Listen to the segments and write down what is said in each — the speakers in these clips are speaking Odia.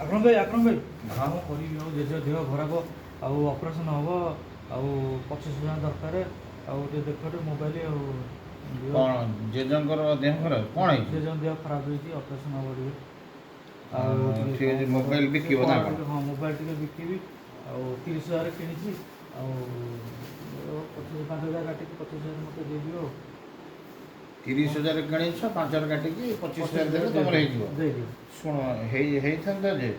ଆକ୍ରମ ଭାଇ, ଆକ୍ରମ ଭାଇ, କଣ କରିବି ଆଉ? ଜେଜେ ଦେହ ଖରାପ ଆଉ ଅପରେସନ୍ ହେବ ଆଉ 25,000 ଦରକାର। ଆଉ ଟିକେ ଦେଖ ଟିକେ ମୋବାଇଲ ଆଉ ଦିଅ। କ'ଣ, ଜେଜେଙ୍କର ଦେହ ଖରାପ? କ'ଣ ହେଇଛି? ଜେଜେଙ୍କ ଦେହ ଖରାପ ହେଇଛି, ଅପରେସନ୍ ହେବ ଟିକେ। ଆଉ ଟିକେ ଠିକ୍ ଅଛି, କଣ ମୋବାଇଲ କର- ବିକିବ ନା କର କ'ଣ? ଟିକେ, ହଁ, ମୋବାଇଲ ଟିକେ ବିକିବି। ଆଉ 30,000 କିଣିଛି ଆଉ 25, 5,000 କାଟିକି 25,000 ମୋତେ ଦେଇଦିଅ ଆଉ। 30,000 କିଣିଛ, 5,000 କାଟିକି 25,000 ଦେଲେ ତମର ହେଇଯିବ? ଦେଇଦିଅ। ଶୁଣ, ହେଇଥାନ୍ତା ଯେ।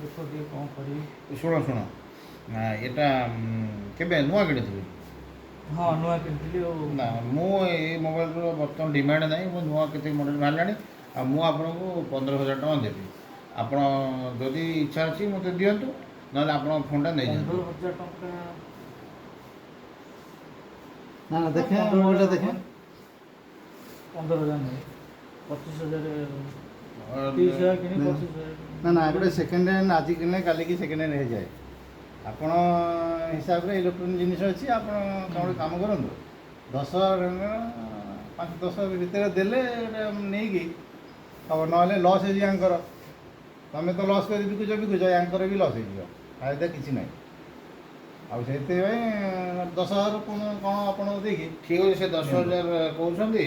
ଦେଖ ଟିକେ କ'ଣ କରିବି। ଶୁଣ ଶୁଣ, ଏଇଟା କେବେ ନୂଆ କିଣିଥିଲି? ହଁ, ନୂଆ କିଣିଥିଲି ଆଉ। ନା, ମୁଁ ଏଇ ମୋବାଇଲର ବର୍ତ୍ତମାନ ଡିମାଣ୍ଡ ନାହିଁ। ମୁଁ ନୂଆ କେତେ ମଡ଼େଲ ବାହାରିଲାଣି। ଆଉ ମୁଁ ଆପଣଙ୍କୁ 15,000 ଟଙ୍କା ଦେବି। ଆପଣ ଯଦି ଇଚ୍ଛା ଅଛି ମୋତେ ଦିଅନ୍ତୁ, ନହେଲେ ଆପଣଙ୍କ ଫୋନ୍ଟା ନେଇଯାଆନ୍ତୁ। 15,000 ଟଙ୍କା? ନା ନା, ଦେଖେ ମୋବାଇଲଟା ଦେଖେ। 15,000 ନାହିଁ, 25,000। 30,000 କିଣି 25,000। ନା ନା, ଗୋଟେ ସେକେଣ୍ଡ ହ୍ୟାଣ୍ଡ ଆଜି କିଣିଲେ କାଲିକି ସେକେଣ୍ଡ ହ୍ୟାଣ୍ଡ ହେଇଯାଏ। ଆପଣ ହିସାବରେ ଇଲେକ୍ଟ୍ରୋନିକ୍ ଜିନିଷ ଅଛି। ଆପଣ ଗୋଟେ କାମ କରନ୍ତୁ, 10, 5 10 ଭିତରେ ଦେଲେ ଏଇଟା ନେଇକି ହେବ, ନହେଲେ ଲସ୍ ହେଇଯିବ ୟାଙ୍କର। ତମେ ତ ଲସ୍ କରି ବିକୁଛ ବିକୁଛ, ୟାଙ୍କର ବି ଲସ୍ ହେଇଯିବ, ଫାଇଦା କିଛି ନାହିଁ। ଆଉ ସେଥିପାଇଁ 10,000 କ'ଣ ଆପଣ ଦେଇକି ଠିକ୍ ଅଛି, ସେ 10,000 କହୁଛନ୍ତି।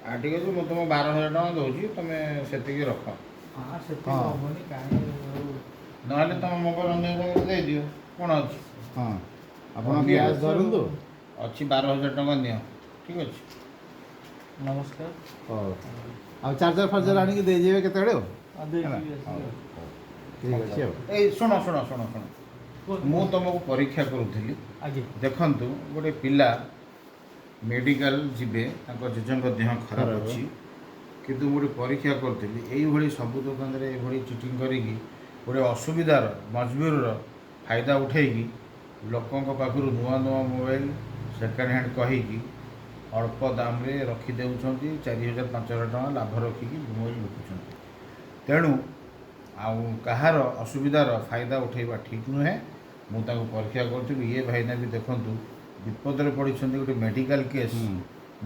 ଆଉ ଠିକ୍ ଅଛି, ମୁଁ ତୁମକୁ 12,000 ଟଙ୍କା ଦେଉଛି, ତୁମେ ସେତିକି ରଖ। ହଁ, ସେତିକି ହେବନି କାହିଁ ଆଉ। ନହେଲେ ତୁମ ମୋବାଇଲ ଅନ୍ୟ ଜାଗାରେ ଦେଇଦିଅ, କ'ଣ ଅଛି? ହଁ, ଆପଣ କ୍ୟାସ୍ ଧରନ୍ତୁ। ଅଛି, 12,000 ଟଙ୍କା ନିଅ, ଠିକ୍ ଅଛି। ନମସ୍କାର। ହଉ, ଆଉ ଚାର୍ଜର ଫାର୍ଜର ଆଣିକି ଦେଇଯିବେ କେତେବେଳେ ଆଉ। ଆଉ ଦେଇଯିବି ହେଲା, ଆସିକି ହଉ, ଆଉ। ହଉ, ଠିକ୍ ଅଛି ଆଉ। ଏଇ ଶୁଣ ଶୁଣ ଶୁଣ ଶୁଣ। କୁହନ୍ତୁ। ମୁଁ ତୁମକୁ ପରୀକ୍ଷା କରୁଥିଲି। ଆଜ୍ଞା। ଦେଖନ୍ତୁ, ଗୋଟେ ପିଲା ମେଡ଼ିକାଲ ଯିବେ, ତାଙ୍କ ଜେଜେଙ୍କ ଦେହ ଖରାପ ଖରାପ। ଅଛି। କିନ୍ତୁ ମୁଁ ଗୋଟେ ପରୀକ୍ଷା କରୁଥିଲି, ଏଇଭଳି ସବୁ ଦୋକାନରେ ଏଇଭଳି ଚିଟିଂ କରିକି ଗୋଟେ ଅସୁବିଧାର ମଜବୁରର ଫାଇଦା ଉଠେଇକି ଲୋକଙ୍କ ପାଖରୁ ନୂଆ ନୂଆ ମୋବାଇଲ ସେକେଣ୍ଡ ହ୍ୟାଣ୍ଡ କହିକି ଅଳ୍ପ ଦାମରେ ରଖିଦେଉଛନ୍ତି। 4,000 5,000 ଟଙ୍କା ଲାଭ ରଖିକି ମୋବାଇଲ ବିକୁଛନ୍ତି। ତେଣୁ ଆଉ କାହାର ଅସୁବିଧାର ଫାଇଦା ଉଠେଇବା ଠିକ୍ ନୁହେଁ। ମୁଁ ତାଙ୍କୁ ପରୀକ୍ଷା କରୁଥିଲି। ଇଏ ଭାଇନା ବି ଦେଖନ୍ତୁ ବିପଦରେ ପଡ଼ିଛନ୍ତି, ଗୋଟେ ମେଡ଼ିକାଲ କେସ୍।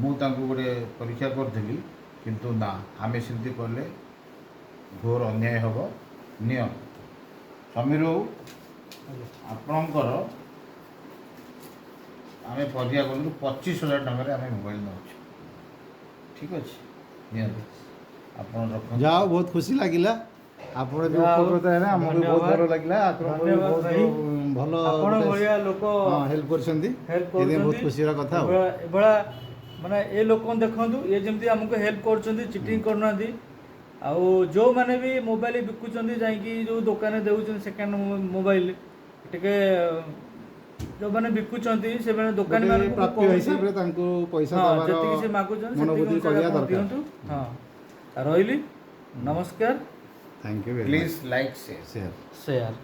ମୁଁ ତାଙ୍କୁ ଗୋଟେ ପରୀକ୍ଷା କରିଥିଲି, କିନ୍ତୁ ନା, ଆମେ ସେମିତି କଲେ ଘୋର ଅନ୍ୟାୟ ହେବ। ନିଅ ସମୀର ବାବୁ। ଆଜ୍ଞା। ଆପଣଙ୍କର ଆମେ ପରୀକ୍ଷା କଲୁ, 25,000 ଟଙ୍କାରେ ଆମେ ମୋବାଇଲ ନେଉଛୁ। ଠିକ୍ ଅଛି, ନିଅନ୍ତୁ, ଆପଣ ରଖନ୍ତୁ। ଯାହା ହଉ, ବହୁତ ଖୁସି ଲାଗିଲା। ଆପଣ ବି ଯାହା ହଉ, ଉପକୃତ ହେଲେ, ଆମକୁ ବି ବହୁତ ଧନ୍ୟବାଦ। ଭଲ ଲାଗିଲା। ଆପଣଙ୍କୁ ବି ଧନ୍ୟବାଦ ବହୁତ ଭାଇ। ଭଲ ଆପଣ ଭଳିଆ ଲୋକ ହେଲ୍ପ କରିଛନ୍ତି, ହେଲ୍ପ ଏଥିପାଇଁ ବହୁତ କରୁଛନ୍ତି। ଖୁସିର କଥା ଆଉ। ଏଭଳିଆ ମାନେ ଏ ଲୋକଙ୍କୁ ଦେଖନ୍ତୁ, ଇଏ ଯେମିତି ଆମକୁ ହେଲ୍ପ କରୁଛନ୍ତି, ଚିଟିଂ କରୁନାହାନ୍ତି। ଆଉ ଯେଉଁମାନେ ବି ମୋବାଇଲ ବିକୁଛନ୍ତି, ଯାଇକି ଯେଉଁ ଦୋକାନରେ ଦେଉଛନ୍ତି ସେକେଣ୍ଡ ମୋବାଇଲ, ଟିକେ ଯେଉଁମାନେ ବିକୁଛନ୍ତି ସେମାନେ ଦୋକାନୀ ଗୋଟେ ମାନଙ୍କୁ ମୁଁ ପ୍ରାପ୍ୟ କହୁଛି, ହିସାବରେ ତାଙ୍କୁ ପଇସା ହଁ, ଦେବାର ଯେତିକି ସେ ମାଗୁଛନ୍ତି ସେତିକି ମନୋବୁଦ୍ଧି ଅନୁସାରେ କରିବା ଆପଣ ଦରକାର। ଦିଅନ୍ତୁ। ହଁ, ରହିଲି, ନମସ୍କାର। Thank you. Please like, share. Share. Share.